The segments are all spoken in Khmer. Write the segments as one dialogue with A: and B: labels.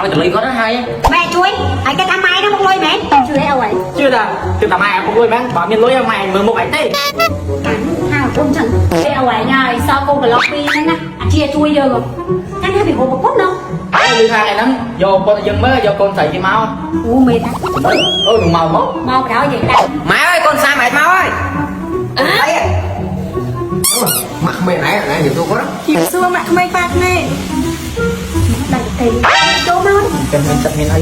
A: ឲ្យតលុយគាត់ហើយ
B: ម៉ែជួយហើយគេថាម៉ែហ្នឹងមកលុយមែន
C: ជឿអីអ្វី
A: ជឿថាគឺតាម៉ែពុកលុយមែនបើមានលុយម៉ែមើលមុខឯងទេ
B: ហៅអូនចឹង
C: អីអ្វីញ៉ាយសល់កូនប្លុកពីរហ្នឹងណាអាជាជួយយើង
B: កាន់ថាពីហូបប្រពន្ធណោះ
A: ហើយឮថាឯហ្នឹងយកពុតយើងមើលយកកូនស្រីគេមក
B: អូមេតា
A: អូនឹងមកមក
B: មកបណ្ដោយនិយាយតែ
D: ម៉ែអើយកូនសាម៉ែមកអើយអី
E: ម៉ាក់ក្មេងណែណែនិយាយទូគាត់
F: ជៀបសួរម៉ាក់ក្មេងប៉ាក្មេង
B: ដាក់ទៅចូលមក
A: ចាំមានទឹកមានអី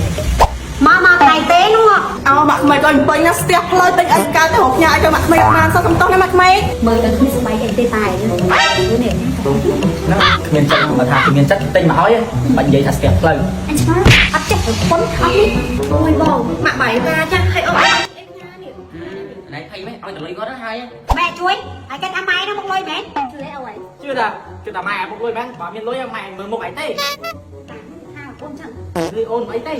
B: មកមកថ្ងៃទេនោះ
F: អោម៉ាក់ក្មេងក៏ពេញណាស្ទះផ្លូវពេញអីកើតទៅរកញ៉ាឲ្យម៉ាក់ក្មេងបានសោះសំទោសណាម៉ាក់ក្មេង
B: មើលទៅគ្មានស្បែកអីទេតែនេះ
A: ហ្នឹងគ្មានចិត្តបើថាគ្មានចិត្តទិញមកឲ្យបាច់និយាយថាស្ទះផ្លូវ
B: អញឆ្ងល់អត់ចេះប្រពន្ធអត់នេះ
C: អូយបង
F: ម៉ាក់បាយប៉ាចាស់ឲ្យអូន
A: ណែភ័យមែនឲ្យតលុយគាត់ហើយ
B: ម៉ែជួយហើយគេថាម៉ែហ្នឹងមកលុយមែន
C: ជឿអីអ្វី
A: ជឿថាគឺតាម៉ែពុកលុយមែនបើមានលុយម៉ែមើលមុខឯងទេ
B: ហៅអូនចឹង
A: លុយអូនអីទេ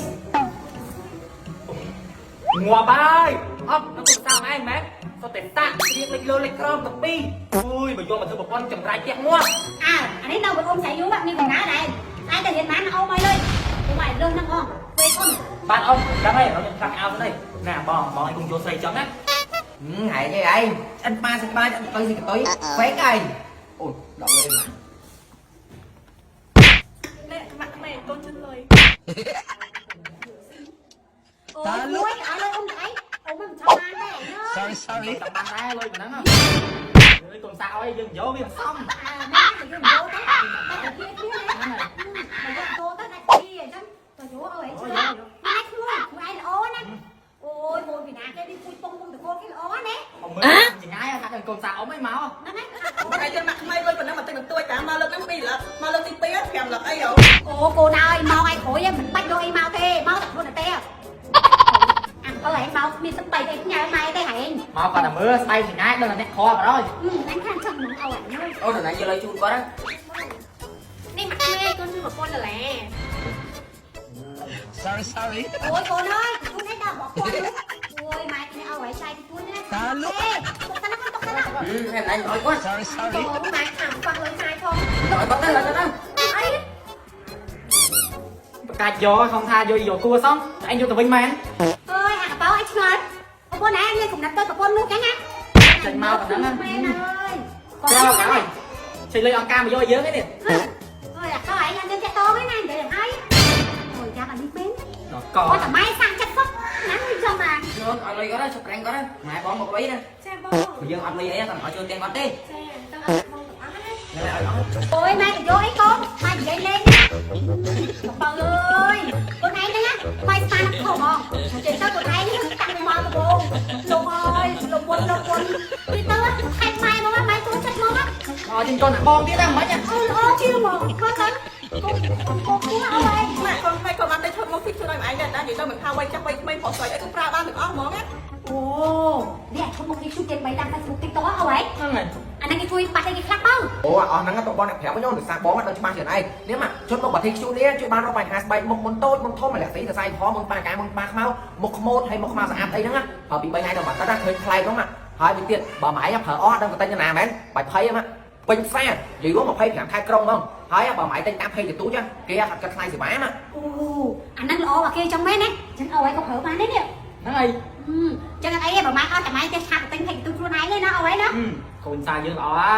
A: ងាប់ហើយអត់នៅពុកសាម៉ែមែនសុទ្ធតែតាក់រៀបលេចលើលេចក្រោមទៅពីរអូយបើយកមកធ្វើប្រព័ន្ធចម្រៃផ្ទះងាប់
B: អើអានេះនៅបងអូនស្រីយូរមានកំណើដែរតែតែរៀនបានអូមកលុយអូមកលើសហ្នឹងអងពេលអូន
A: បាទអូនដឹងហើយខ្ញុំផ្លាស់អោទៅណាបងបងឯងគុំយកស្រីចឹងណា
D: ហែងឯងឆ្អិនប៉ាសិប៉ាឆ្អិនតុយសិតុយហ្វេកឯងអូនដកលុយមក
F: នេះម៉ាក់ក្មេងកូនជឿលុយ
B: អូយមួយឲ្យលុយអូនទៅអីអូនមិនចង់បានទេ
E: Sorry sorry
A: ចង់បានដែរលុយប៉ុណ្ណឹងអើយកូនសាអើយយើងយកវាមិនសម
B: អើម៉ែទៅយើងយកទៅតែទៅគ្នាគ្នាណាមកយកចូលទៅដាច់គ្នាអញ្ចឹងទៅយកឲ្យឯងជឿម៉ែខ្លួនខ្លួនឯងល្អណាអូយមួយពីណាគេនេះគួយពងពងតកូនគេល្អណា
A: អមមើលចងាយថាកូនសាអមអីមក
B: ហ្នឹងហើយ
F: មកឲ្យម៉ាក់ក្មេងលុយប៉ុណ្ណឹងមកតិចបន្តួចតាមមកលើកហ្នឹង2លឹកមកលើកទី2 5លឹកអីអូ
B: អូកូនអើយមកឲ្យក្រួយមិនបាច់យកអីមកទេមកតែខ្លួនទេអាំអើឯងមកមានទឹកបីអីញ៉ែម៉ែទេហែង
A: មកគាត់តែមើលស្បែកចងាយដឹងតែអ្នកខបណ្ដោយ
B: អញខានចង់នឹងឲ្យអញ
D: អូនណែយកលុយជូនគាត់
C: នេះម៉ាក់ក្មេងកូនជឿ1000ដុល្លារ
E: Sorry sorry
B: អូយកូនអើយខ្លួនឯងដល់បកគាត់អូយម៉ែគេឲ្យឲ្យចៃខ្លួនណា
E: តាលុក
B: ទុកទៅណាទុកទៅណា
D: ហែងឯងឲ្យគាត់
E: Sorry sorry
C: អូម៉ែខាងប៉ះលុយចាយផង
D: ឲ្យគាត់ទៅឲ្យគាត់ទៅ
C: អី
A: ប្រកាសយកខំថាយកយកគួសមឯងយកទៅវិញមែន
B: អើយអាកប៉ៅអញឆ្ងល់ប្រពន្ធឯងមានកំណត់ទៅប្រពន្ធនោះចឹងណា
A: ចេញមកប៉ុណ្ណឹង
B: មែនអើយ
A: ក្រោកហើយចេញលុយអង្គការមកយកឲ្យយើងឯនេះ
B: អើយអាកោឯងអត់មានតាក់តងទេណានិយាយឲ្យអូយចាំអានេះមែន
A: ដល់ក
B: អូតែម៉ែសាំងចិត្តសុទ្ធណាខ្ញុំចង់បាន
D: អូនឲ្យលុយគាត់ទៅប្រេងគាត់ម៉ែបងមកលុយណា
C: ចាបង
D: យើងអត់លុយអីគាត់ឲ្យចូលផ្ទះគាត់ទេ
C: ចាចង់ឲ្យបងទាំងអស់ណា
D: ឲ្យអស់
B: អូយម៉ែទៅយកអីកូនម៉ែនិយាយលេងណាបងអើយកូនឯងហ្នឹងណាម៉ែស្មានខុសហ្មងចេះទៅកូនឯងតាំងមកដំបងលោកអើយលោកវុនលោកវុនពីទៅខែម៉ែមកម៉ែទូចិត្តមក
A: អត់ចេញកូនអាបងទៀតហ្នឹងមិន
B: អឺល្អជាងហ្មងគាត់ទៅកូនកូនគួរឲ្យ
F: ម៉ាក់កូនក្មេងក៏បានតែឈុតមកទីជួយឲ្យឯងដែរនិយាយទៅមិនថាវ័យចាស់វ័យក្មេងប្រុសស្រីអីក៏ប្រើបានទាំងអស់ហ្មងណា
B: អូនេះអាឈុតមកគេជួយគេបីតាម Facebook TikTok អើយ
A: ហ្នឹងហើយ
B: អាហ្នឹងគេជួយបាត់អីគេខ្លះទៅ
E: អូអស់ហ្នឹងទៅបងអ្នកប្រាប់ខ្ញុំដោយសារបងអត់ដឹងច្បាស់ជាងឯងនេះមកជន់មកបាធីខ្ជូនេះជួយបានរកបញ្ហាស្បែកមុខមុនតូចមុនធំម្ល៉េះស្អីសរសៃខមុនប៉ាកាមុនប៉ាខ្មៅមុខខ្មោចហើយមុខខ្មៅស្អាតអីហ្នឹងណាហើយពី3ថ្ងៃដល់មកតើឃើញប្លែកហ្នឹងណាហើយវិញទៀតបើម៉ែប្រើអស់ដឹងទៅទិញណាមែនបាច់ភ័យហ្នឹងពេញផ្សារនិយាយរួម25ខែក្រុងហ្មងហើយបើម៉ែទិញតាមភេទទូចគេអត់គិតថ្លៃសេវាណា
B: អូអាហ្នឹងល្អអាគេចឹងមែនណាចឹងអើយក៏ប្រើបានដែរនេះ
A: ហ្នឹងហើយ
B: ចឹងអីបើម៉ែអត់តែម៉ែចេះឆាប់ទៅទិញភេកទូខ្លួនឯងទេណាអើយណា
A: កូនសាយើងល្អអា